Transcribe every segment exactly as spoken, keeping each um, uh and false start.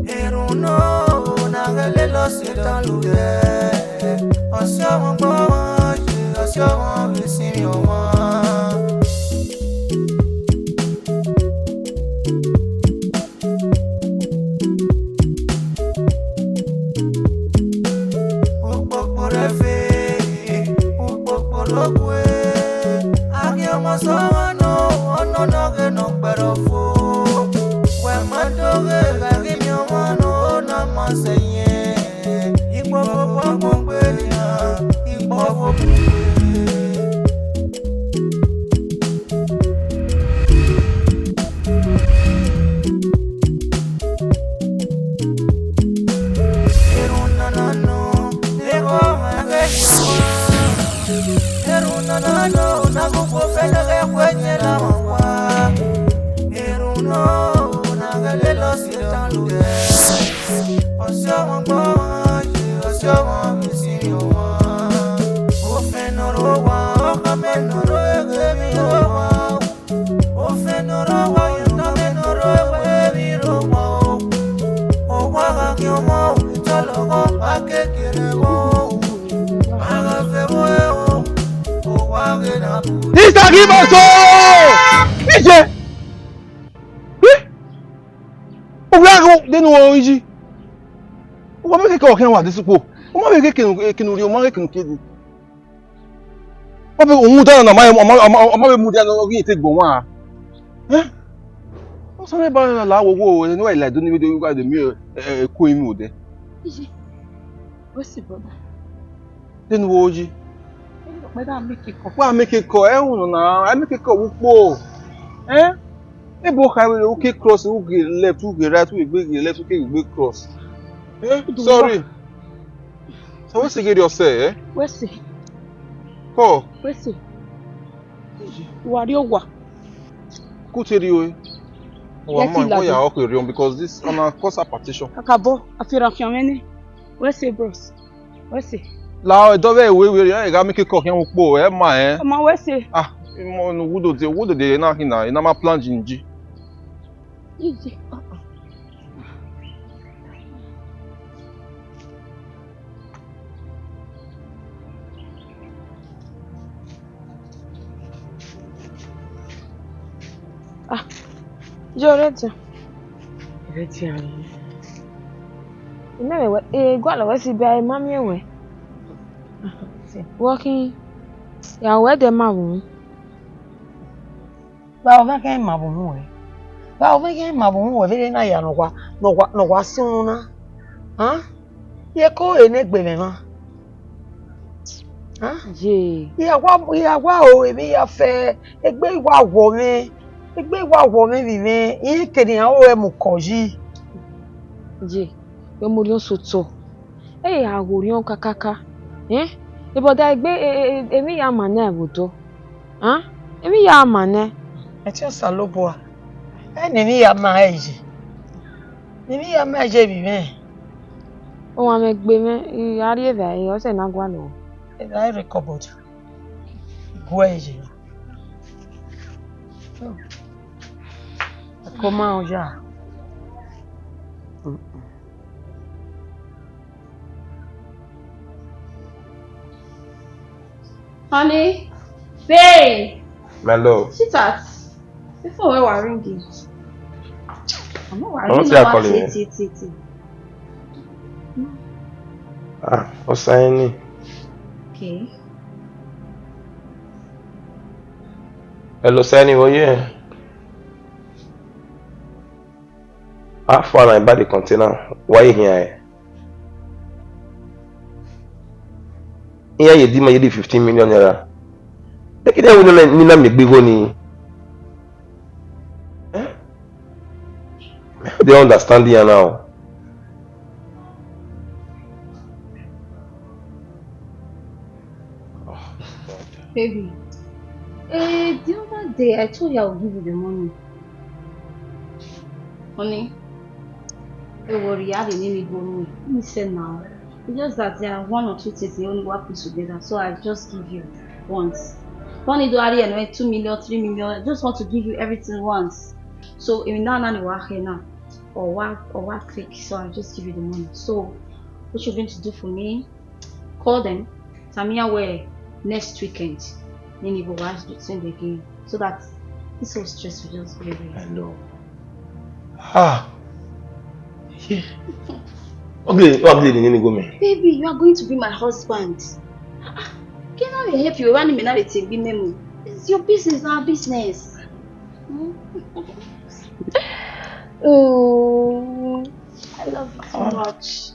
Erhunmwu na ghẹ lele Ọsitan lule. Ọse ọmwa gbe ọmwa ye, ọse ọmwa vbe sinmwi ọmwa. Ukpokpo rre ẹfe, ukpokpo rre ogue, a ghi ọmọ sẹ ọmwa nọ, ọnọna ọghe ne ọ kpẹrẹ ọfo. Wẹ ma do ghe gha ghi miẹn ọmwa nọ, na ma sẹ yẹn. Ikpọfọ ọgbọn gbe nian, ikpọfọ bu gbe. Erhunmwu nana nọ, erhunmwu na ghẹ ye wa. Erhunmwu nana nọ, na gu kpo fẹ ne ghẹ khuẹ yẹn la wa wa. Erhunmwu na ghẹ lele Ọsitan lule. Ọse ọmwa gbe ọmwa ye, ọse ọmwa vbe sinmwi ọmwa. Ofẹn ne ọ rre owa, ọkhama ne ọ rre eghe vbe owa. Ofẹn ne ọ rre owa, ọkhama ne ọ rre eghe vbe owa o. Owa gha khian ọmwa, otọ lọghọ, a kekere vbọ o. A gha zẹ vbe o, owa ghe na bu. Mister Gibaso! Iye! Eh! Ovbi agho, de ne u ru yi? Uwa ma keke ọ khian wa de sukpo. U ma vbe keke unu, keke unu rhie, u ma keke unu kedi. Ọ vbe u mudia na, ọ ma, ọ ma, ọ ma, ọ ma vbe mudia na, ọ ghi te gbọn wan. Eh? Ọ sẹ ba la wo wo, ne wa la do ni vbe do wa de mi, eh, ku emi odẹ. Iye, what's the brother? De ne u ru yi? Wa make call, ẹ unu na, a make call vbe ukpo. Eh? Ebo kha vbe u ke cross, u ghe left, u ghe right, u ghe egbe, ghe left, u ke ghe egbe cross. Eh? Sorry. So wẹ sẹ ghe rriọ sẹ, eh? Wẹ sẹ. Kọ. Wẹ sẹ. Wa rrie owa. Ku te rrie o. Wa ma, ya ọkọ rriọ because this ọna cause a partition. Kakabọ, a fi erhan khian mwẹ nẹ. Wẹ sẹ, bros. Wẹ sẹ. La ẹdọ vbe wẹ wẹ, ẹ gha make call khian vbe ukpo, ẹ ma ẹ. Ọma wẹ sẹ. Ah, imo nu wudo de, wudo de na khin na, ina ma plan jinjin. Iye. Ah, yo, ready. Ready, aunty. Imẹ vbe wẹ, e gualọ wẹ si bia, e ma miẹn wẹ. Wẹ khin, ya wẹ dẹ ma vbe unu. Vbe a mwẹ khian ma vbe unu wẹ? Vbe a mwẹ khian ma vbe unu wẹ vbene na ya ne ọ wa, ne ọ wa, ne ọ wa sunu na? An? Iyeke ọre ne egbe mwẹ mwa. An? Ye. I gha wa, I gha wa o, emwi ya fẹ, egbe wa wọ mwẹ, egbe wa wọ mwẹ vbe mwẹ, I kere iran ru ẹre mu ukọ yi. Ye, wẹ mu orhiọn sẹ otọ. Ẹ i gha ghe orhiọn kakaka. Ẹn? Ebọda egbe, e, e, e, emwi ya ma nẹ vbe odọ. An? Emwi ya ma nẹ. Ẹtin Osanobua, ẹ ne emwi ya ma ẹre ye. Ne emwi ya ma ẹre ye vbe mwẹ. Ọmwa mwẹ gbe mwẹ, I gha rrie evbare, ọ sẹ ne a gualọ. Evbare rre cupboard. Gu ẹre ye. Ẹko ma oya. Honey, babe. My love. Sweetheart, the phone wey was ringing. I'm not worried. What's your calling? Ti, ti, ti, ti. Ah, Osaini. Okay. Hello, Osaini, what you? How far na buy the container? Why you here? Iran ye di ma ye di fifteen million naira. Take it away, no, no, no, me big money. Eh? They understand here now. Baby, eh, the other day I told you I will give you the money. Honey, don't worry, I didn't need borrow. Let me say now. It's just that there are one or two things they only work with together, so I just give you once. Don't need to hurry and two million, three million. I just want to give you everything once. So, even now, now, you are here now. Or what, or what click, so I'll just give you the money. So, what you're going to do for me, call them, tell me where next weekend, then you go watch the send again, so that this whole stress will just go away. I know. Ah. Yeah. Okay, okay, then you go, man. Baby, you are going to be my husband. Ah, ah. Can I help you? Why me not take be memo? It's your business, our business. Hmm? Oh, I love you so much.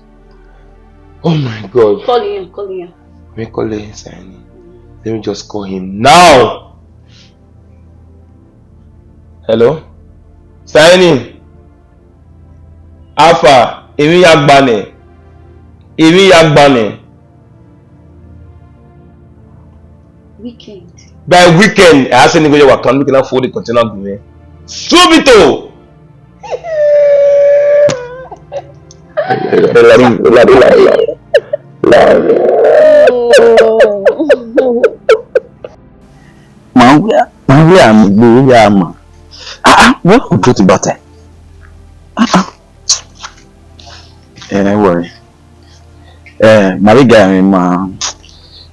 Oh my God. Call him, call him. Let me call him, Saini. Let me just call him now. Hello? Saini. Alpha, emwi ya gba nẹ. Emwi ya gba nẹ. Weekend. By weekend, I ask any go your account, we can afford the container go, man. Subito! Ma wẹ, ma wẹ a mu igbe ya ma. Ah, ah, what could you do about it? Ah, ah. Eh, no worry. Eh, ma vbe ga emwi ma,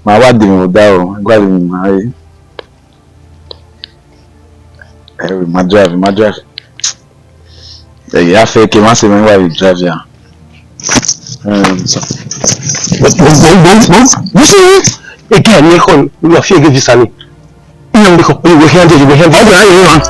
ma wa de emwi vbe odaro, gua vbe emwi ma re. Eh, ma drive, ma drive. Eh, ya fe ke ma se me wa vbe drive ya. Um, so. What, what, what, what, what? You see it? Again, you call, you are fear give this money. Iran ni kọ, iwe hia de, iwe hia de. Ọgbẹn aye ran.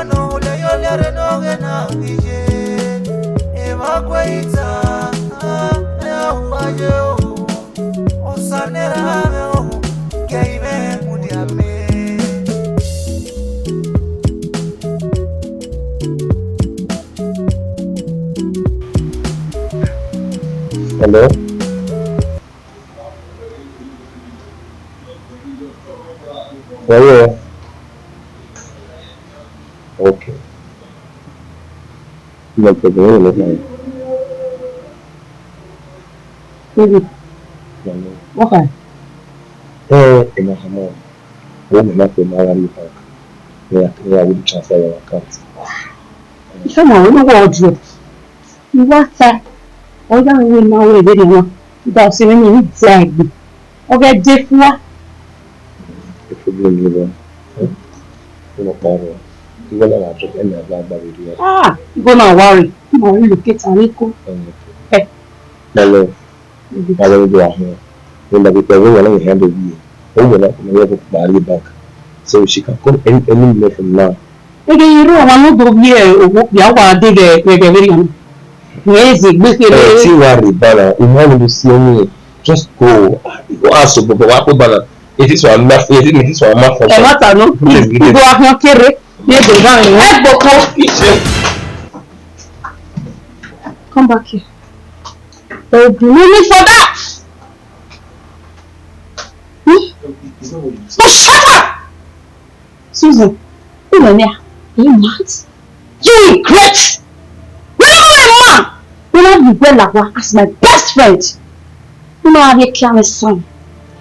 Hello? Where you? Okay. No problem. Where you looking? Baby. No, no. Okay. Eh, enough, enough. Wo me na pe ma gha rrie bank. Me ya, me ya will transfer your account. Come on, we don't want to. I wa ta, ọ ya vbe na wẹ vberriọ na, da ọse mwẹ ne I dia egbe. Ọ ghẹ de fua. Problem ni bọ. Mo kpa rọ. Igho na wa drop, ẹmẹ a gba gba vbe rria. Ah, igho na wa rre. Ma relocate a ni ko. Eh. My love. Ma wẹ do ahian. Ni ma be pe wẹ na handle ye. O wẹ na, ma wẹ ko kpa rrie bank. So she can come any, any minute from now. Ege yi rre ọmwa ne u do viẹ ohwo okpia, wa deghẹ ẹghẹ vberriọ na. Rẹn zẹ egbe kherhe. Eh, te I wa rre bank na, I ma vbe do si ẹmwẹ, just go. Wa so bọbọ, wa kpe bank na. If this one ma, if this one ma function. Ẹ ma ta nọ. Please, please. Ibo ahiọn kere, ye do bank na. Ẹ gboko. Come back here. There will be no need for that. Hmm? But shut up! Susan, you know me, are you mad? You regret! When I know a man, when I be well as my best friend, you know I be careless son.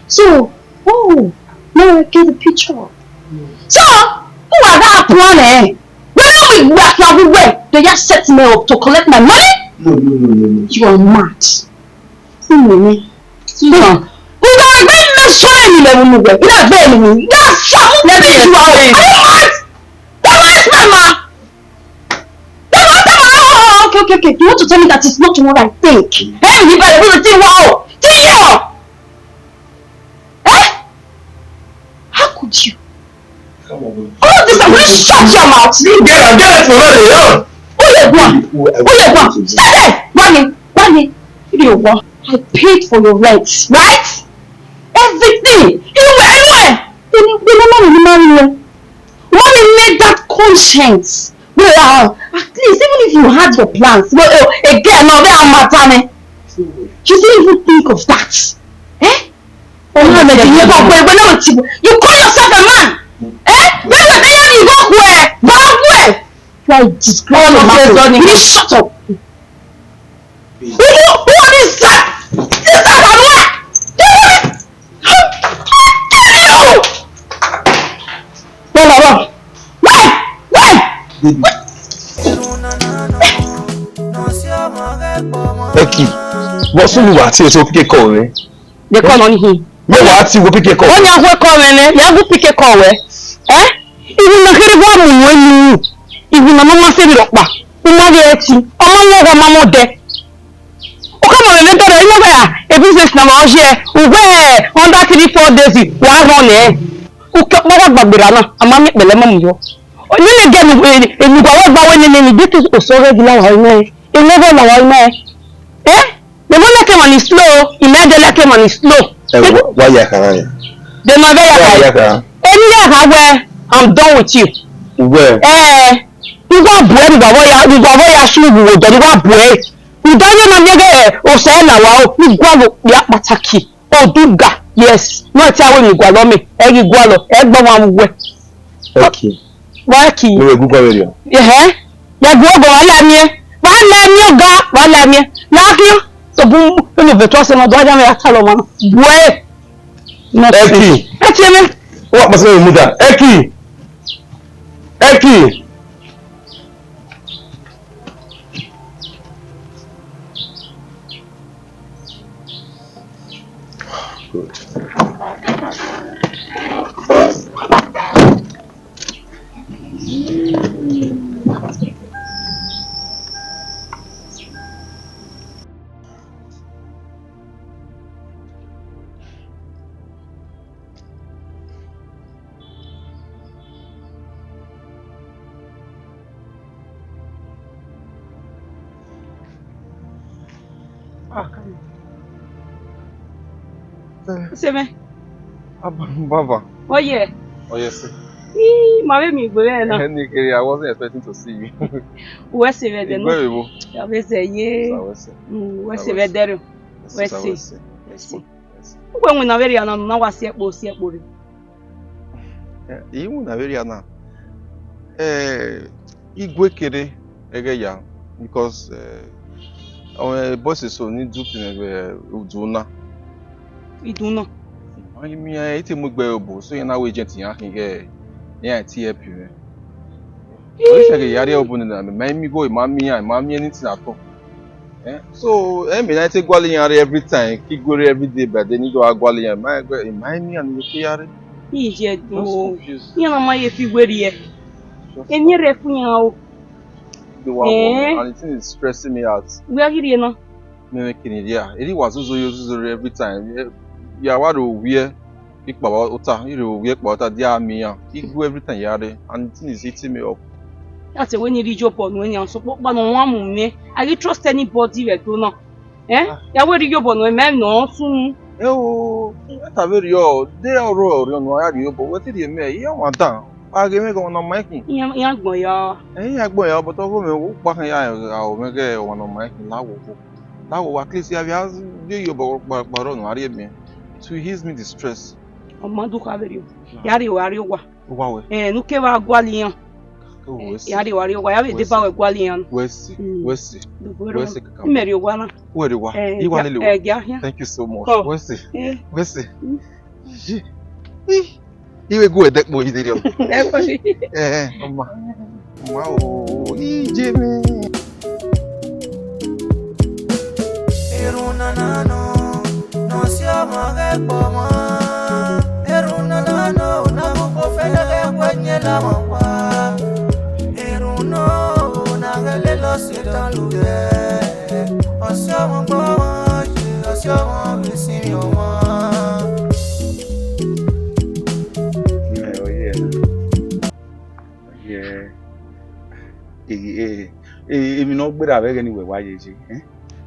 So, oh, now I get the picture. So, who are that plan, eh? When I be well, I be well, they just set me up to collect my money? No, no, no, no, no. You are mad. Susan. Susan. Uga gbe me so eni le unu gbe. Ina gbe eni. Ya samu me you are. Are you mad? That was my ma. That was my ma. Oh, okay, okay, okay. You want to tell me that it's not what I think? Eh, you better do the thing. Wow. Tell you. Eh? How could you? All this, I'm going to shut your mouth. You get a girl for all the young. Oh, yeah, go on. Oh, yeah, go on. Stay there. Why me? Why me? You know what? I paid for your rent, right? Everything. You know where? You know where? You know, you know, mommy, mommy, mommy made that conscience. Well, at least, even if you had your plans, well, oh, again, no, they are matter. You didn't even think of that. Eh? Oh, no, no, you go, go, go, no, you, you call yourself a man? Eh? Where, where, where you go, where? Go where? You are a disgrace. Oh, no, no, no, no. You shut up. Who, who is that? Sister, come here. Come here. Come here. Where, where, where? Where? Where? Baby. Ẹki, vbọ sunu wa tie so pick call mwẹ? De call nọ ni hin. Mẹ wa tie wo pick call. Ọ nia gu call mwẹ nẹ, ya gu pick call wẹ. Eh? Iwu na kherhe wa mu nuẹn nu. Iwu na ma ma se vbe rhọkpa. U ma vbe ẹti. Ọ ma mu ọghọ ma mọ dẹ. U ka ma mwẹ vbe dọrọ, I ma wẹ a, e business na ma ọ ye. U wẹ under three, four days, wa rọn nẹ. U ke ọkpa wa gbagberra na, a ma miẹn kpẹlẹ ma mu yọ. Nene gẹ enu, enu gua wa gba wẹ nene ni, this is osọ ghẹ gila wa nẹ. Enu ghẹ la wa nẹ. Eh? The one that came on is slow, imagine that came on is slow. Ẹ wá, wá ya kàrá yẹn. The man that Wá ya ya kàrá. Èmi ya kha wẹ, I'm done with you. Wẹ. Eh, igua buẹ ni wa ya, ni wa ya shu wu odọ ni wa buẹ. Udọ ni ma yege osẹ la wa o, igua lo ya pataki. Oduga, yes. No ti awe mi gua lọ me, ẹ ghi gua lọ, ẹ gbọ wa wẹ. Okay. Wa ki. Mẹ vbe gu kọ vberriọ. Ẹhẹ. Ya gu ọgọ wa la miẹn. Wa la miẹn ọga, wa la miẹn. La ki. To bu unu vbe trust ma do ya me ya ta lọ ma. Buẹ. Ẹki. Ẹ tie mẹ. Wa kpasa mẹ muda. Ẹki. Ẹki. Good. Ah, come on. Eh. Use mẹ. Aba, baba. Oye. Oye, sir. Ii, ma vbe miẹn egbe mwẹ na. Ẹnikẹre, I wasn't expecting to see you. Uwẹ sẹ vbe ẹdẹ nọ. Igbe vbe vbo? Ya vbe zẹ ye. Sir, uwẹ sẹ. Mm, uwẹ sẹ vbe ẹdẹ rẹ. Uwẹ sẹ. Uwẹ sẹ. Uwẹ winna vberriọ na, na wa si ẹkpo, si ẹkpo rre. Eh, I winna vberriọ na. Eh, igue kere ẹghẹ ya, because, eh, ọmwẹ boys eso ni du pin vbe udu na. Idu na. Ma miẹn, I te mu egbe ẹre obo, so iran na wẹ agent iran khin ighẹ iran te help mwẹ. Ii. Ọ ghi sẹ ghe ya rrie obo nena, mẹ ma miẹn igho, I ma miẹn iran, I ma miẹn anything at all. Eh, so, eh, me na te gualọ iran rre every time, ke igue rre every day by day, ni do a gualọ iran, ma egbe, I ma miẹn iran ni ke ya rre. Iye do. Just confused. Iran na ma ye fi werriẹ. Just Eni rre fu iran o. Do wa Eh. And the thing is stressing me out. Wẹ a ghi rrie na? Mẹ mwẹ kene rria. Eri wa zozo yo zozo rre every time. Eh, ya wa ro wiẹ. Ikpao ota, I rre ovbi ẹkpa ota dia miẹn iran. Igue every time ya rre, and the thing is eating me up. That's why ni rhie iyobọ nuẹn nian, sokpan ọkpa ne ọ wan mu mwẹ. I don't trust anybody vbe Ẹdo na. Eh? Ah. Ya wẹ rhie iyobọ nuẹn, mẹ nọ sun. Ẹ o, ẹ ta vberriọ, de ọrọ ọriọ ne a ya rhie iyobọ, wẹ te rhie mẹ, iran wan dan. A ghe mwẹ ghe ọmwa ne ọ ma ẹkhin. Iran, iran gbọn ya. Ẹ, iran gbọn ya, but ọghe mwẹ, wo kpa khan ya, a o mwẹ ghe ọmwa ne ọ ma ẹkhin, la wo wo. That will at least ya via ye yo bo kpa kpa ro no arre mi to ease me the stress. Ọ ma do kha vberriọ. Ya rrie owa rrie owa. Owa wẹ. Eh, ne u ke vbe gualọ iran. Oh, wẹ si. Ya rrie owa rrie owa, ya vbe deba wẹ gualọ iran. Wẹ si, Mm. wẹ si. Dubọ Wẹ si kaka. Ime rrie owa na. Wẹ rrie owa. Eh, Iwa ya- lele eh, owa. ya- ya. Thank you so much. Come. Wẹ si. Eh. Wẹ si. Mm. Yi. Ih. Iwe gu ẹdẹ kpo yi deri ọ. Ẹ kọ ni. Eh, ọma. Ọma o, ije mẹ. Erhunmwu nana nọ, ne ọ si ọmọ ghẹ kpọ ọmwa. Erhunmwu nana nọ, ne a mu kpo fẹlẹ ghẹ wẹ nyẹ la ọmwa wa. Erhunmwu nọ, ne a ghẹ lele Setan lule. Ọ si ọmọ gbe ọmwa ye, ọ si ọmọ vbe sinmwi ọmwa. Ẹ, ọ ye. Ọ ye. E, e, e, emwi ne ọ gberra vbe ẹghẹ ne uwẹ wa ye ye, eh?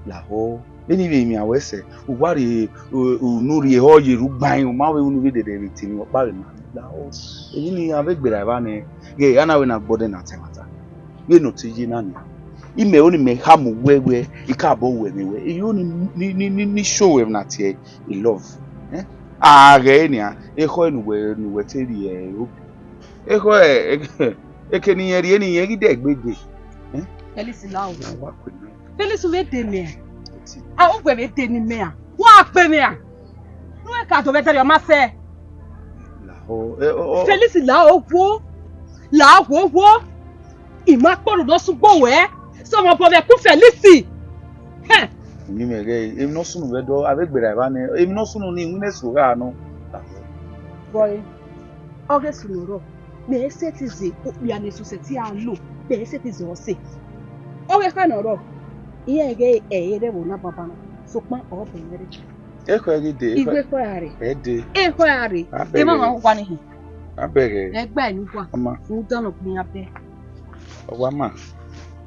Lahọ, vbene I vbe miẹn wẹ sẹ, u wa rhie, u, unu rhie ehọ ye ru gbain, u ma vbe unu vbe dẹdẹ vbe te emwi ọkpa vbe na. Lahọ, emwi ne iran vbe gberra evba nẹ, ghẹ, a na wẹ ne a gbe ọdẹ na ta ẹmwata. Vbene ọ te ye na nia, imẹ ọnii mẹ khama uwẹ wẹ, I ka bọ wẹ vbe wẹ, I yo ni, ni, ni, ni, ni show wẹ na tie I love. Eh? A ghẹ nian, ekhọe ne uwẹ, ne uwẹ te rhie ro. Ekhọe, e-, eke ne irẹn rhie ne irẹn ghi dẹ gbe dee. Eh? Felix, la o. Na wa kue na. Felix, u vbe de mẹ a? Eti. A, u vbe de ne imẹ a? Wa kpe mẹ a? Ne uwẹ ka do vbe dẹrriọ ma sẹ. Lahọ, eh, o, o. Felix, la o wo. La wo wo. I ma kpọrọ ne ọ sẹ ugbo wẹ. Sẹ ọmọ obọ mwẹ ku Felix. Hẹn! Uyinmwẹ ghẹ, emwi ne ọ sunu vbe Ẹdo, avbe gberra evba nẹ, emwi ne ọ sunu ni, iwinna eso gha nọ. Bọe, ọ ghe sunu rrọọ, mẹ i sẹtin zẹ okpia ne Esu sẹtin a lo, mẹ i sẹtin zẹ ọse. Ọ ghe kha nọ rrọọ, iran ghẹ ẹre rre ẹvbo na banbanna, sokpan ọ bẹn mwẹ rre. Ekhọe ghi dee, Igho ekhọe a rre. Ẹ dee. Ekhọe a rre. A bẹghe. Emwa ọmwa uwa ni hin. A bẹghe. Ẹgbẹe ne uwa. Ọ ma. Rhunmwuda ne ọ gbẹn iran bẹe. Ọ wa ma.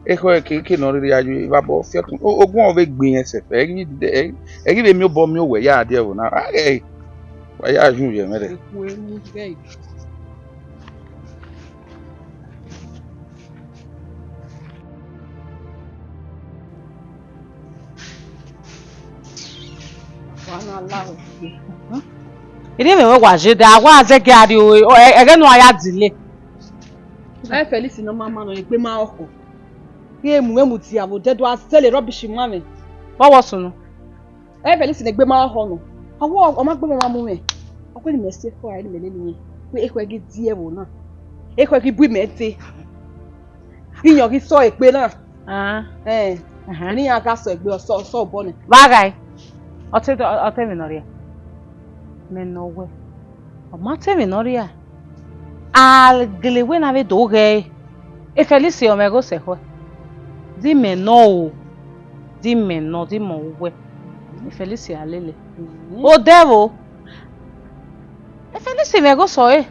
Ekhọe keke ne ọ rhirhi ya ye evba bọ fiọtun. O- ogun ọ vbe gbe irẹn sẹfẹ. Ẹ ghi vbe dẹ- ẹ- ẹ ghi vbe miẹn obọ miẹn owẹ ya die ẹvbo na. A ghẹ. Wa ya hin ye mwẹ rẹ. Ekhue ni ghẹ. Erriọ mwẹ wẹ wa ye dẹ, a wa zẹgiẹ a rrie o, ẹ- ẹghẹ ne uwa ya dile. Ẹ Felix ne ọ ma ma nọ, egbe ma ọkhọ. Iran mu mwẹ mu dia vbe odẹ do a sẹle rubbish ma mwẹ. Vbọ wọ sunu? Ẹ Felix ne egbe ma ọkhọ nọ. Ọ wẹ ọ ma gbe mwẹ ma mu mwẹ. Ọ wẹ ne imẹ si ekhọe a, ne imẹ nene iran. Wẹ ekhọe ghi die ẹvbo na. Ekhọe ghi bu imẹ te. Iyọn ghi sọ egbe na. Ah. Ẹn. Ahan. Ne iran gha sọ egbe, ọ sọ, ọ sọ obọ nẹ. Vbe a ghae? Ọ te dọ- ọ te emwi ne ọ rhie? Mẹ nọ wẹ, ọ ma te emwi ne ọ rhie. A gele wẹ ne a vbe do ghẹ ẹre. E Felix ọ mwẹ igho sẹ ekhọe. Di mẹ nọ o. Di mẹ nọ, di mẹ uwẹ. E Felix a lele. Mhm. Odẹ vbo? E Felix mwẹ igho sẹ ọre.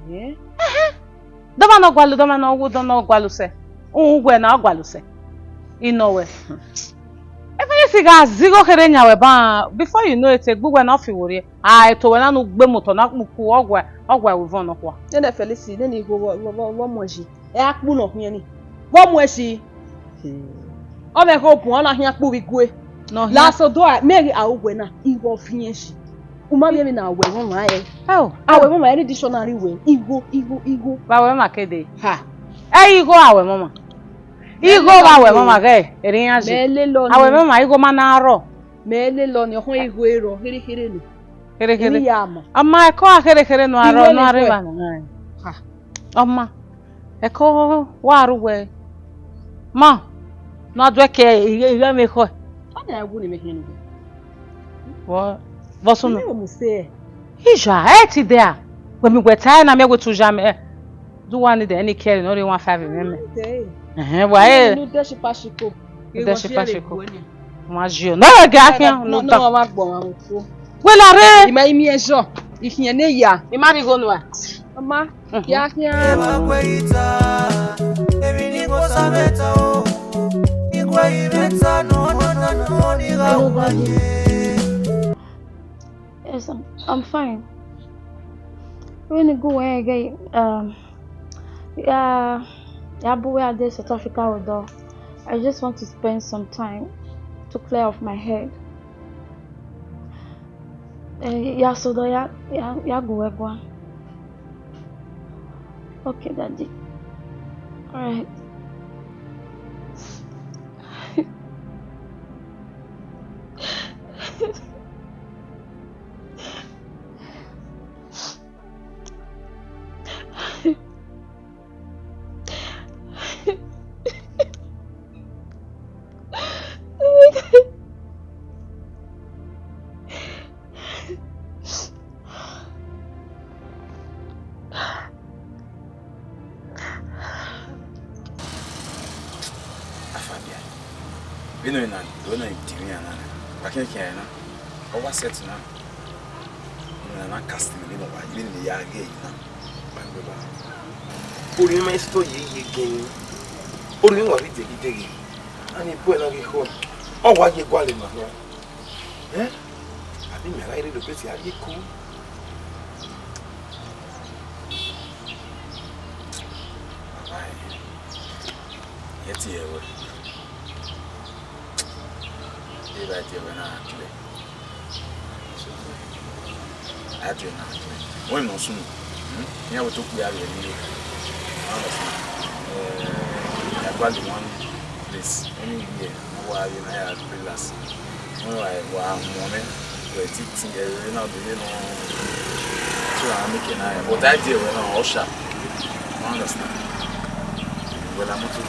Mhm. Ẹhẹn. Dọmwa ne ọ gualọ, dọmwa ne ọ wu, dọmwa ne ọ gualọ sẹ. Uhunmwu uwẹ na ọ gualọ sẹ. I nọ wẹ. E Felix gha zẹ igho kherhe yan wẹ ban, before you know it, egbe uwẹ na ọ fi wo rrie. A, eto wẹ na ne u gbe mu otọ na kpuku, ọ gua, ọ gua ẹvbo ivọn nọkhua. Nene Felix, nene igho vbọ, vbọ, vbọ, vbọ mu ẹsi. Ẹ a kpu nọ khian ni. Vbọ mu ẹsi. Hmm. Ọ mwẹ igho bun, ọ na khian kpu vbe igue. Nọ khian. Last do a, mẹ ghi a uwẹ na, igho ọ viẹn ẹsi. U ma miẹn emwi ne a wẹ ẹmwẹ ọmwa rẹ. Ẹo. A wẹ ẹmwẹ ọmwa rẹ ni dictionary wẹ, igho, igho, igho. Vbe a wẹ ẹmwẹ ọmwa kede? Ha. Ẹ igho a wẹ ẹmwẹ ọmwa. Igho vbe a wẹ ẹmwẹ ọmwa ghẹ, erha iran ye. Mẹ lele ọni. A wẹ ẹmwẹ ọmwa, igho ma na rrọọ. Mẹ lele ọni, ọkhọn igho rrọọ, kherhe kherhe nọ. Kherhe kherhe. Emwi ya ma. Ọ ma, ẹko a kherhe kherhe nọ, arọ nọ, arọ evba nọ. Ha. Ọ ma, ẹko wa ru wẹ. Ma, ne a duẹ ke ighe, ighe mwẹ ekhọe. Ọ na wu ne mẹ khian nuẹ. Vbọ, vbọ sunu. Mẹ mu se. Ija, ẹ ti dẹ a. Wẹ mi wẹ ta na mẹ wẹ tu ja mẹ. Do one need any care in only one five remember. Ẹhẹn, wa e. Nu de shipa shiko. De shipa shiko. Ma jio. No, ga khian, no, no, da. Ma gbọ ma mo. Wẹ la rre. Ima imi ejo. Ikhian ne ya. Ima righo nua. Mama, ya khian. Yes, I'm, I'm fine. Really good way again. Um, yeah, yeah, but we are there, South Africa, with though. I just want to spend some time to clear off my head. Eh, ya sodọ, ya, ya, ya gu wẹ gua. Okay, Daddy. All right. Afabia, vbene ọ na do na di mwẹ na, wa khian khian na, ọ wa set na. Ọna na cast mi vbene ọ wa, vbene ya ghe na. Orhiọn ma sito ye ye gẹn. Orhiọn wa vbe deghi deghi. Ani bọe na ghi khọ. Ọ wa ye gualọ ma. Eh? Abi mẹ gha rre lobeti a rrie ku. Baba ẹ, ye tie wẹ. Eva tie wẹ na clear. So, a tie na clear. Wẹ nọ sunu. Hmm? Iran wẹ to kpia vbe ẹre. Understand? Eh, ya gba the one place. Anywhere. Wa ye na ya relax. Wẹ wa, wa mu nẹ, wẹ titi ẹre na do ye nọ. So I make it now. But I deal with no usher. You understand? Well, I'm not too.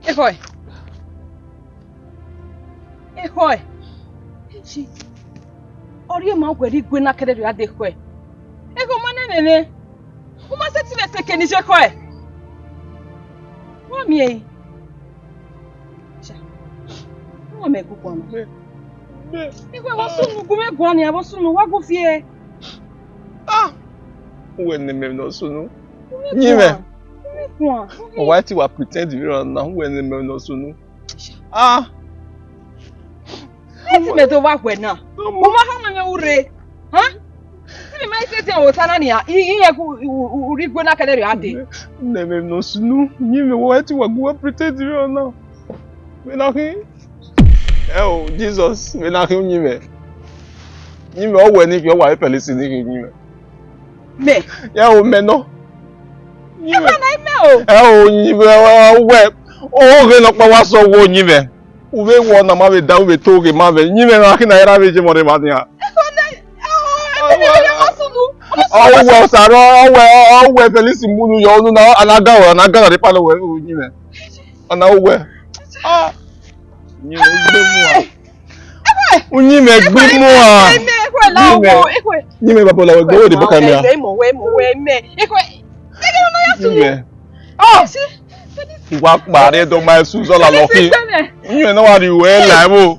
Ekhọe. Ekhọe. Eji. Ọ rhie ma wẹ rre igue na kẹdẹ rhie a de ekhọe. Ekhọe, u ma nẹ ẹmwẹ mwẹ. U ma sẹtin vbe sẹ eke ne I ye ekhọe. Wa miẹn ẹre. Cha. Wa mẹ gu guan na. Ekhọe, vbọ sunu gu mwẹ guan nian, vbọ sunu wa gu viẹ. Ah! Uwẹ ne mẹ ne ọ sunu. Gu mwẹ guan. Gu mwẹ guan. Ọ wa ti wa pretend vbe rran na, uwẹ ne mẹ ne ọ sunu. Ah! Ẹ ti mẹ do vba wẹ na. U ma hama mwẹ urre. Ha? Te mẹ ma i sẹtin ọvbokhan na nian, i, i rẹn gu u, u, u rhie igue na kẹdẹ rhie a de. Ne mẹ ne ọ sunu, uyinmwẹ, wa ti wa gu wa pretend vbe rran na. Mẹ na khin. Ẹ o, Jesus, mẹ na khin uyinmwẹ. Uyinmwẹ, ọ wẹ ne I khian, ọ wa re police ne I khin uyinmwẹ. Mẹ? Ẹ o, mẹ nọ. Uyinmwẹ. Ekhọe, na i mẹ o. Ẹ o, uyinmwẹ, ọ wẹ, oghe nọkpa wa sẹ ọghe uyinmwẹ. U vbe wọ na ma vbe da, u vbe to ghe ma vbe. Uyinmwẹ, na khin na, erha vbe ye mọ rre emwa nian. Ekhọe, na, ẹ o, ẹ o, ẹ o, ọ sunu. Ọ wẹ Osaro, ọ wẹ, ọ wẹ Felix munu yọ unu na, a na ga, a na ga na de palọ wẹ uyinmwẹ. Ọ na wẹ. Ah. Uyinmwẹ gbe mu a. Uyinmwẹ gbe mu a. Uyinmwẹ. Uyinmwẹ, baba la wẹ gbe, wẹ de bọ kamera. Uyinmwẹ. Ah. Wa kpa re do ma su zọ la lọ khin. Uyinmwẹ na wa rhie uwẹ la ẹvbo.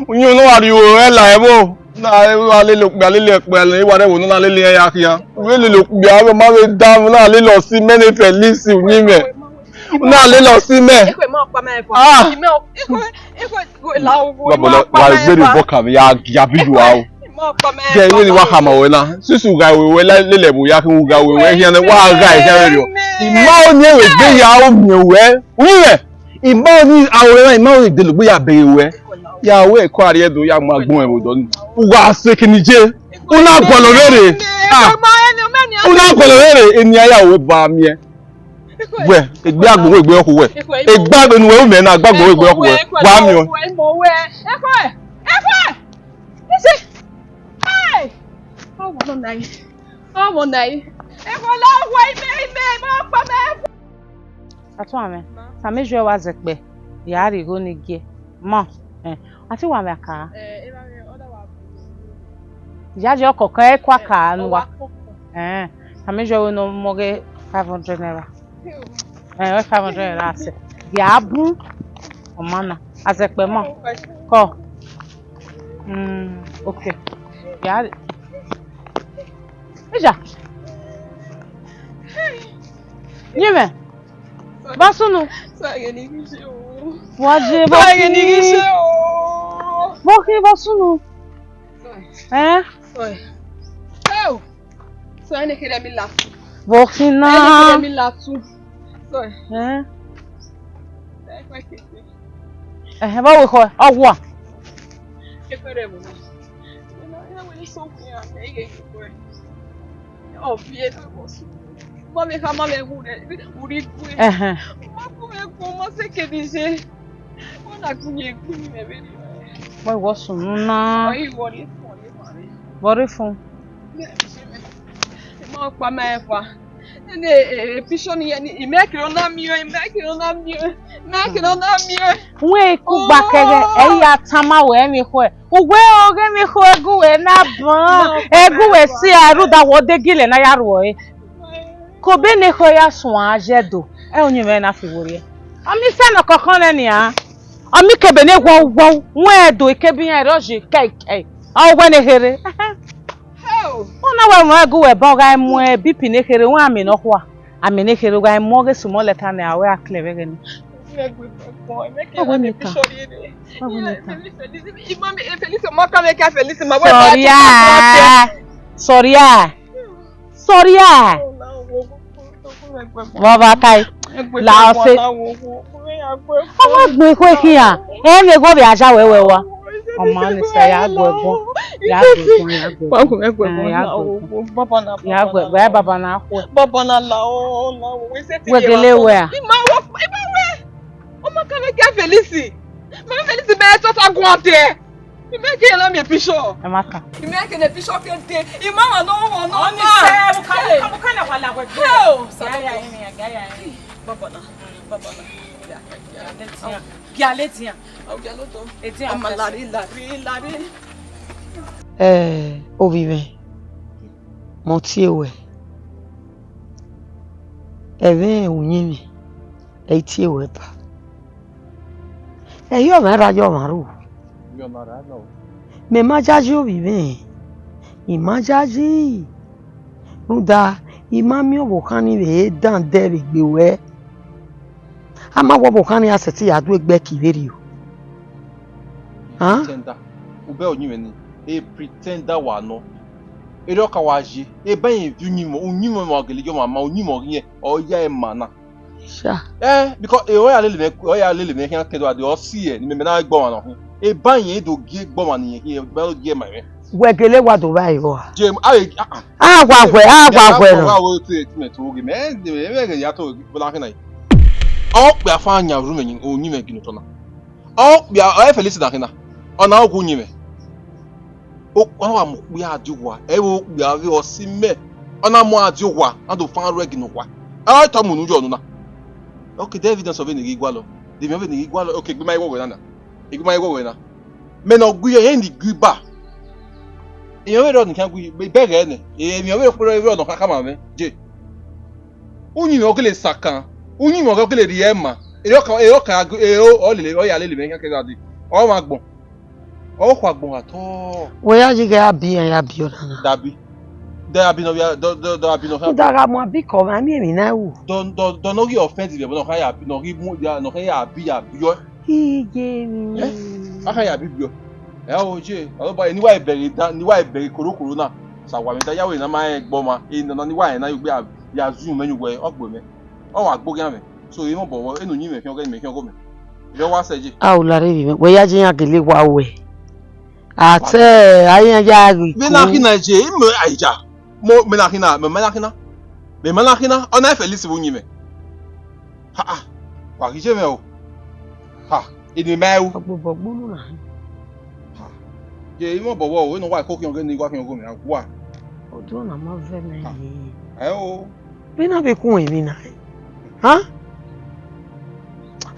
Uyinmwẹ na wa rhie uwẹ la ẹvbo. Na, na lele okpia, lele ẹkpia, lele wa rẹ ẹvbo na lele iran ya khian. U vbe lele okpia, avbe ma vbe da, na lele ọse mẹ ne Felix uyinmwẹ. Na lele ọse mẹ. Ekhọe, ma ọkpa mẹ ẹvbo. Ah. Imẹ o, ekhọe, ekhọe, ekhọe, la o, baba, wa gbe rhie obọ kamera ya, ya bi yu a o. Ekhọe, ma ọkpa mẹ ẹvbo. Jẹ, iwe ni wa khama wẹ na. Susu gha wẹ wẹ la, lele ẹvbo ya khin, u gha wẹ wẹ khian, wa gha khian vberriọ. Ima o, uyinmwẹ vbe ya o, miẹn wẹ. Uyinmwẹ. Ima ni aro na, ima ni de logbo ya bẹghe wẹ. Ya wẹ ko a rhie do ya mu agbọn ẹvbo dọ ni. U gha sẹ eke ne I ye. U na gualọ vberre. Ah. U na gualọ vberre, eni a ya wẹ ba miẹn. Wẹ, egbe agbọn wẹ egbe ọkhu wẹ. Egbe agbọn wẹ, u mẹ na, egbe agbọn wẹ egbe ọkhu wẹ. Wa miẹn. Hey! Ọmọ na yi. Ọmọ na yi. Ekhọe, la wẹ ime, ime, ma ọkpa mẹ. Atuanmwẹ, tama iyuẹ wa zẹkpẹ, ya rhie igho ni gie. Ma, eh, a te wa mwẹ aka. Eh, evba mwẹ, ọ da wa bu. Ya je ọkọkọ, ẹ kua ka nu wa. Eh, tama iyuẹ wẹ ne ọ mọ ghe five hundred naira. Eh, wẹ five hundred naira sẹ. Ya bun, ọ ma na. A zẹkpẹ ma. Kọ. Mm, okay. Ya. Eja. Uyinmwẹ. Vbọ sunu? Wa je vbọ khin. Vbọ khin, vbọ sunu. Eh? Vbọ khin na. Eh? Ẹhẹn, vbọ wẹ ekhọe, ọ wa. Ọ viẹ na vbọ sunu. Ma vbe kha, ma vbe wu rẹ, u rhie igue. Ẹhẹn. Ma gu mwẹ gu, ma sẹ eke ne I ye. Ọ na gu mwẹ gu, uyinmwẹ vberriọ. Wẹ vbọ sunu na. Ọ i vbọ rre fun, ọ rre fun. Vbọ rre fun. Ma ọkpa ma ẹfa. Ẹne, e, e, picture ni, ẹne, imẹ kere ọ na miẹn, imẹ kere ọ na miẹn, imẹ kere ọ na miẹn. Wẹ kugba kẹghẹ, ẹ i ya tama wẹ ẹmwẹ ekhọe. Uwẹ ọghe ẹmwẹ ekhọe gu wẹ na ban, ẹ gu wẹ si a rhunmwuda wẹ ọ de gilẹ ne a ya rhuọ ẹre. Kobe ne ekhọe ya suẹn a ye do, ẹ, uyinmwẹ na fi wo rrie. Ọ miẹn isẹ ne ọ kọkhọn nẹ nian. Ọ miẹn ikebe ne wọwọ, wẹ do ikebe iran ẹre ọ ye kẹkẹ. Ọ wẹ ne kherhe. Ọ na wẹ mwẹ gu wẹ ba ọ gha mu B P ne kherhe, wẹ amẹ ne ọ khua. Amẹ ne kherhe gha mu ọghe sumọ lẹta nẹ, a wẹ a clear vbe ẹghẹ nẹ. Ọ wẹ ne ka. Ọ wẹ ne ka. Sorry a. Sorry a. Sorry a. Vbe ọ vba tae? La ọse. Ọ wa gbẹn ekhue khian. Ẹ vbe gho vbe aja wẹ wẹ wa. Ọ ma ni sẹ, ya gu ẹguọn. Ya gu ẹguọn, ya gu ẹguọn. Ah, ya gu ẹguọn. Ya gu ẹguọn, ẹ baba na khuẹ. Baba na la o, la o, we se ti. Wẹ gele wẹ a? Ima wo, ima wẹ. Ọ ma ka vbe gie Felix. Ma Felix mẹ tota guan dẹ. Imẹ ke la miẹn picture. Ẹ ma ka. Imẹ ke ne picture ke de. Ima wa nọ, wa nọ. Ọ ni sẹ, mu ka le, mu ka le wa la wẹ. Hell, ya, ya, ya, ya, ya. Baba na, baba na. Ya, ya, ya. Gia le dian. Gia le dian. Edian. Ọ ma lari, lari, lari. Eh, ovbi mwẹ, mẹ ọ tie ruẹ. Ẹmwẹ uyinmwẹ, ẹ i tie ruẹ ba. Ẹ i re ọmwa ra ye ọmwa ru. Mẹ ma yayi ovbi mwẹ, I ma yayi, rhunmwuda I ma miẹn ọvbokhan ni vbe dan dẹ vbe egbe ruẹ. A ma wẹ ọvbokhan ni a sẹtin ya du egbe ẹki vberriọ. Pretender. U bẹghe uyinmwẹ ni, e pretender wa nọ. Erriọ ka wa ye, eba rẹn viọ uyinmwẹ, uyinmwẹ ma gele ye ọmwa ma, uyinmwẹ ọghe irẹn, ọ ya ẹre ma na. Sha. Eh, because, eh, ọ ya lele mwẹ, ọ ya lele mwẹ khian kẹdua de, ọ si ẹre, ne imẹ, mẹ na gbe ọmwa nọ khin. Eba rẹn do gie gbe ọmwa ne irẹn khin, eba do gie ma mwẹ. Wẹ gele wa do vba evbọ a? Je, a, a, a. A wa wẹ, a wa wẹ nọ. Wa wo te, te mẹ to ghe mẹ, eh, mẹ, mẹ ghe ya to, bọla khin na. Ọ kpia fa yan ru mẹ yin, uyinmwẹ ginu tọ na. Ọ kpia, ọ Felix na khin na. Ọ na gu uyinmwẹ. Ọ, ọ na wa mu okpia die owa, ẹ vbe okpia vbe ọ si mẹ. Ọ na mu a die owa, na do fan ruẹ ginu owa. Ọ tọ mu unu yọ unu na. Okay, the evidence of vbene I ghi gualọ. De emwi vbene I ghi gualọ. Okay, egbe ma i wọwẹ na na. Egbe ma i wọwẹ na. Mẹ ne ọ gui, ẹ ne I gui ba. Emwi vbe rọ ne I khian gui, bẹghe nẹ. Emwi vbe rọ ne ọ kha khama mwẹ. Je. Uyinmwẹ ọ gele sakan. Uyinmwẹ ọ gele rhie ma. Erriọ ka, erriọ ka, erriọ, ọ lele, ọ ya lele mwẹ khian kẹgha dee. Ọ mwa agbọn. Ọ khua agbọn gha tọ. Wẹ ya yi ghẹ abi iran ya bi ọna na. Dabi. De abi nọ via, de, de, de abi nọ khian. Uda gha mu abi kọ, ma miẹn emwi na ru. De, de, de nọ ghi offend vbe ẹbọ nọ kha ya bi, nọ ghi mu ya, nọ kha ya bi, ya bi ọ. Iye mi. Eh? A kha ya bi bi ọ. Ẹ o je, ọ ba ni wa bẹghe da, ni wa bẹghe korokoro na. Sa wa mi da ya wẹ na ma rẹn gbe ọmwa, e nana ni wa rẹn na yo gbe ya, ya zu mwẹ yu wẹ, ọ gbe mwẹ. Ọ wa gbe oghian mwẹ. So, emọ bọ vbọ, enu uyinmwẹ khian ọghe, mẹ khian ọghe mẹ. Vbe wa sẹ je. A o lare vbe mwẹ, wẹ ya je iran gele wa wẹ. A te, a iran ya ghi. Vbe na ku. Khin na je, imẹ a ya. Mo, mẹ na khin na, mẹ ma na khin na. Mẹ ma na khin na, ọ na Felix vbe uyinmwẹ. Ha, ha. Wa ghi je mwẹ o. Ha, eni ma ru. Ọgbobọ gbunu na. Ha. Je, imọ bọ vbọ o, eno wa ko khian ọghe ne I wa khian ọghe mẹ, a gua. Ọdọ na ma vẹ mẹ. Ha. Ye. Ẹ o. Vbene a vbe ku emwi na, ha?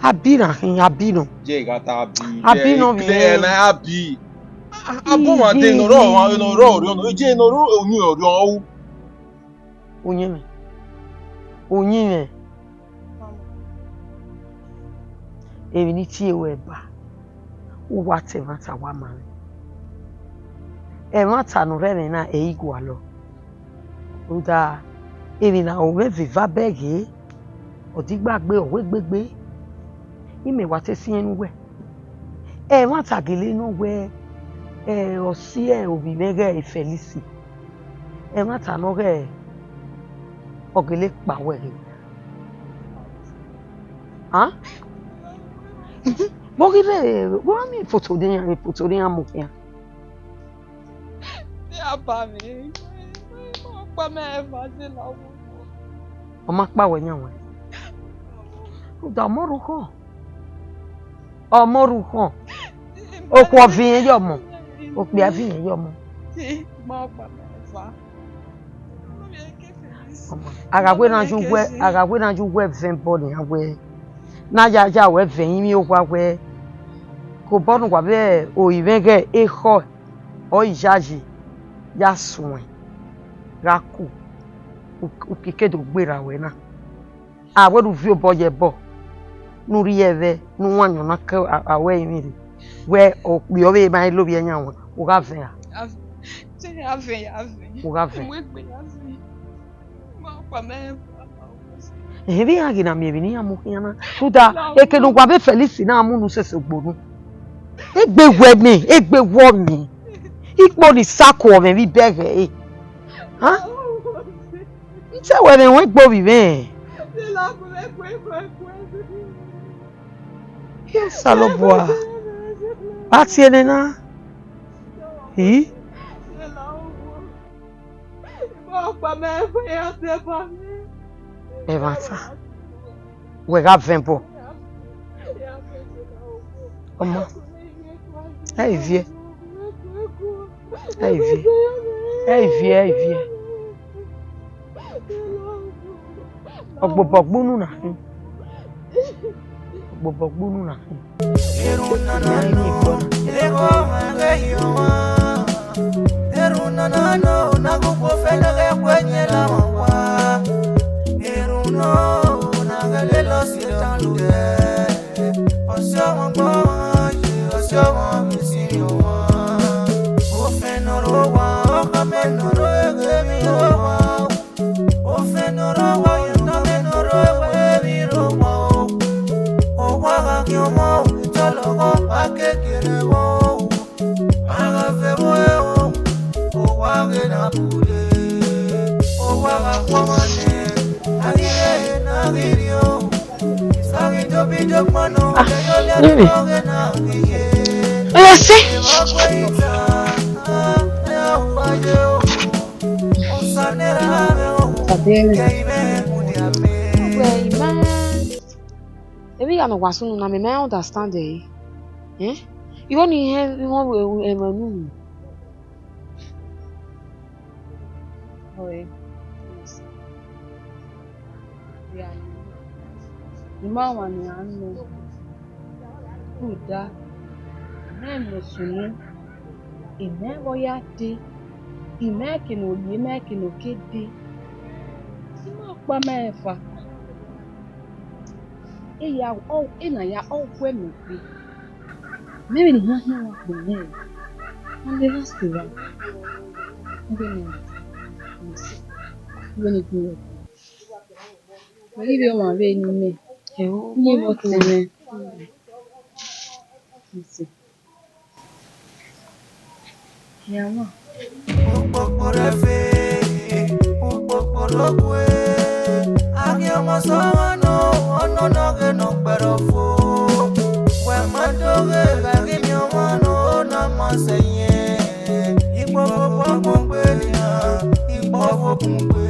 Abi na khin, abi nọ. Je gha ta abi. Abi nọ vbe ikle na abi. A, a, a bọ ma de nọ rọ, nọ rọ, rọ, nọ je nọ rọ, uyinmwẹ ọriọ u. Uyinmwẹ. Uyinmwẹ. Emwi ne I tie ruẹ ba, u wa ta ẹmwata wa ma mwẹ. Ẹmwata ne u rre ẹmwẹ na, ẹ i gualọ. Rhunmwuda emwi ne a ru mwẹ vbe eva bẹghe, ọ digba gbe, ọ wegbe gbe. Imẹ wa te siẹn ne uwẹ. Ẹmwata gele nọ wẹ, ẹ, ọ si ovbi mwẹ ghẹ Felix. Ẹmwata nọ ghẹ, ọ gele kpa wẹ ghe. A? Vbọ ghi rre, vbọ miẹn ifoto ne iran, ifoto ne iran mu khian? Te a ba mwẹ, ọ kpa mẹ eva de la wo. Ọ ma kpa wẹ yan wẹ. Rhunmwuda ọmọ rhọkhọ. Ọmọ rhọkhọ. Okhuo viẹn ye ọmọ. Okpia viẹn ye ọmọ. Ma kpa mẹ eva. A gha wẹ na ye uwẹ, a gha wẹ na ye uwẹ vẹ ẹbọ nian wẹ, ne a ya ya wẹ vẹ ẹrinmwi owa wẹ, ke obọ ne uwa vbe ori mwẹ ghẹ ekhọe, ọ i yayi ya suẹn gha ku, u ke do gberra wẹ na. A wẹ ne u viọ obọ ye ẹbọ, ne u rhie ẹvbo, ne u wan ayọn na ke aro ẹrinmwi rre, wẹ okpia ọvbehe ma i lovbiẹ yan ruẹn, u gha vẹn ra? A vẹn, a vẹn, a vẹn. U gha vẹn. Mu egbe, a vẹn. Ehẹn, vbe iran ghi na miẹn emwi ne iran mu khian na, rhunmwuda eke ne uwa vbe Felix na mu unu sese ogbonu. Egbe wẹ mẹ, egbe wọ mẹ. Ikpo ni sa ku ọmwẹ vbe ibẹghe ẹre. Hẹn? Ntẹ wẹ mwẹ ruẹn egbe ovbi mwẹ. Osanobua, a tie nena. Ii. Ẹmwata, wẹ gha vẹn bọ. Ọmọ, ẹ i viẹ. Ẹ i viẹ. Ẹ i viẹ, ẹ i viẹ. Ọgbobọ gbunu na khin. Ọgbobọ gbunu na khin. Ofẹn ne ọ rre owa, ọkhọ mẹ ne ọ rre eghe emwi owa o. Ofẹn ne ọ rre owa, ọkhọ mẹ ne ọ rre egbe emwi owa o. Owa gha khian ọmọ, itọlọghọ a kekere vbọ o. A gha vẹ ẹvbo ẹre o, owa ghe na bule. Owa gha khuọmwa nẹ, a ghi rre, a ghi rrie o. Oya sẹ. Abẹrẹ. Wẹ ima, emwi hia ne ọ wa sunu na, mẹ ma understand ẹre. Eh? Igho ni hẹn, igho ẹmwẹ unu. Ọe, I ma wan ne iran nọ, rhunmwuda, I ma mu sunu, I ma vbe ọ ya dee, I ma eke ne ọ rrie, I ma eke ne ọ ke dee, I ma kpa ma rẹn fa. Eya, ọ, ena ya, ọ gu ẹmwẹ gbe. Mẹ vbe ne I khian khian vbe agbọn mwẹ, a lele ẹse ra? Vbene, vbene I gu wẹ. Wẹ ghi vbe ọmwa vbe eni mẹ. Ẹo, ne I vbe ọtẹn mwẹ. Ẹse. Okpokpo rẹ ve, okpokpo rẹ ogue, a ghi ọmọ sẹ ọmwa nọ, ọnọna ọghe ne ọ kpẹrẹ ọvo. Wẹ ma do ghe, gha ghi miẹn ọmwa nọ, na ma sẹ yẹn. Ikpọvbo ọgbọn gbe nian, ikpọvbo bun gbe.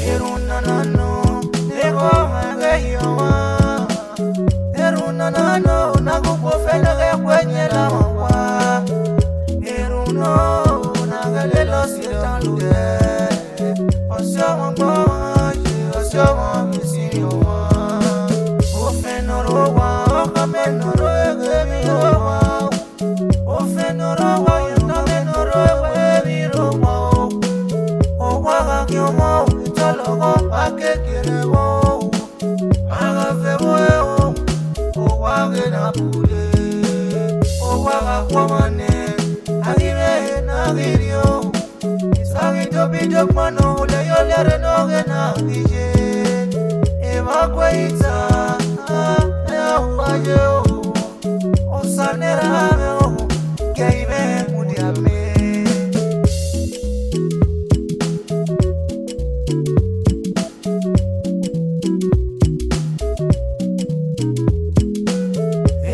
Erhunmwu nana nọ, erha ọmwa ghe ye ọmwa. Erhunmwu nana nọ, na gu kpo fẹnẹ ghẹ kue yẹn la ọmwa wa. Erhunmwu nọ, na ghẹ lele Ọsiẹtan lughe. Ọsiọmọ gbe ọmwa ye, ọsiọmọ vbe sin ọmwa. Ofẹn ne ọ rre owa, ọkhọ mẹ ne ọ rre eghe emwi owa. Ofẹn ne ọ rre owa, ọkhọ mẹ ne ọ rre egbe emwi owa o. Owa gha khian ọmọ, itọlọghọ a kekere vbọ o. A gha vẹ ẹvbo ẹre o, owa ghe na bule. Owa gha khuọmwa nẹ, a ghi vbe ne a ghi rrie o. Isa ghi dobi dokpan nọ, olẹ ye olẹ rre ne ọ ghe na ghi ye. Evba gue ita, a, ẹ a hu a ye o. Osa ne erha mwẹ o, ke I mwẹ mudia mẹ.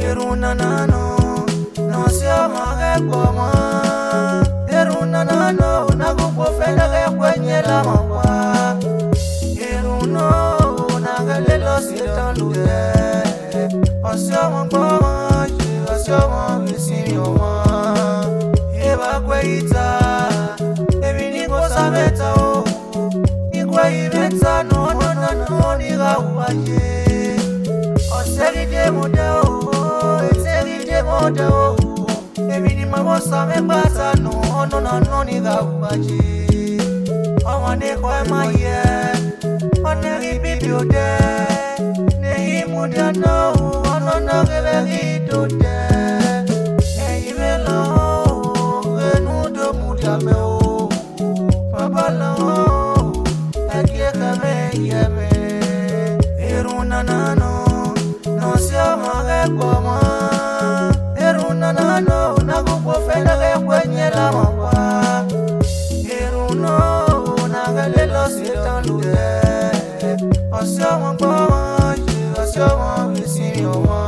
Erhunmwu nana nọ, ne ọ si ọmwa ghẹ gbe ọmwa. Erhunmwu nana nọ, na gu kpo fẹnẹ ghẹ kue yẹn la ọmwa wa. Erhunmwu nọ, na ghẹ lele Ọsiẹtan uwa ye. Ọ sẹghi de mwẹ odẹ o, e sẹghi de mwẹ odẹ o. Emwi ne ima vbe Osa mwẹ gba ta nọ, ọnọna nọ ni gha uwa ye. Ọmwa ne ekhọe ma yẹ, ọ ne ghi bibi odẹ, ne I mudia nọ, ọnọna ghẹ vbe ghi do odẹ. Ẹi mwẹ la o, vbene u do mudia mẹ o. Baba la o, ẹki ekhọe mwẹ yẹ mwẹ. Erhunmwu nana nọ, ne ọ si ọmwa ghẹ kpe ọmwa. Erhunmwu nana nọ, ne a gu kpo fẹ ne ọ ghẹ kpe ẹyẹn la ọmwa kpa. Erhunmwu nọ, ne a ghẹ lele Setan lodẹ. Ọ si ọmwa kpe ọmwa, ye ọ si ọmwa vbe sin ọmwa.